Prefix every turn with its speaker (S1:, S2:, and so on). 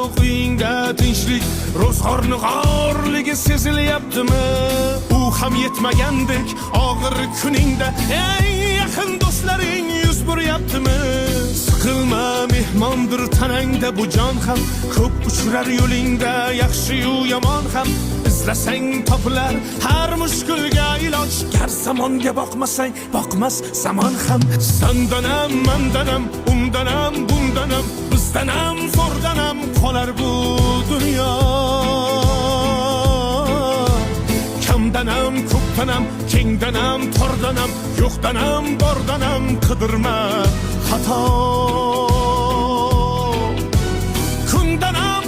S1: Uyingda tinchlik, ro'zg'orni g'orligi sezilyaptimi? U ham yetmagandek, og'ir kuningda eng yaqin do'stlaring yuz buryaptimi? Siqilma, mehmondir tanangda bu jon ham. Ko'p uchrar yo'lingda yaxshi-yu yomon ham. Izlasang, topilar har mushkulga iloj. Gar zamonga boqmasang, boqmas zamon ham. Sandanam, mandanam, undanam, bundanam, bizdanam, zo'rdanam qolar bu dunyo. Kamdanam, ko'pdanam, kengdanam, tordanam, yo'qdanam, bordanam qidirma xato. Kundanam.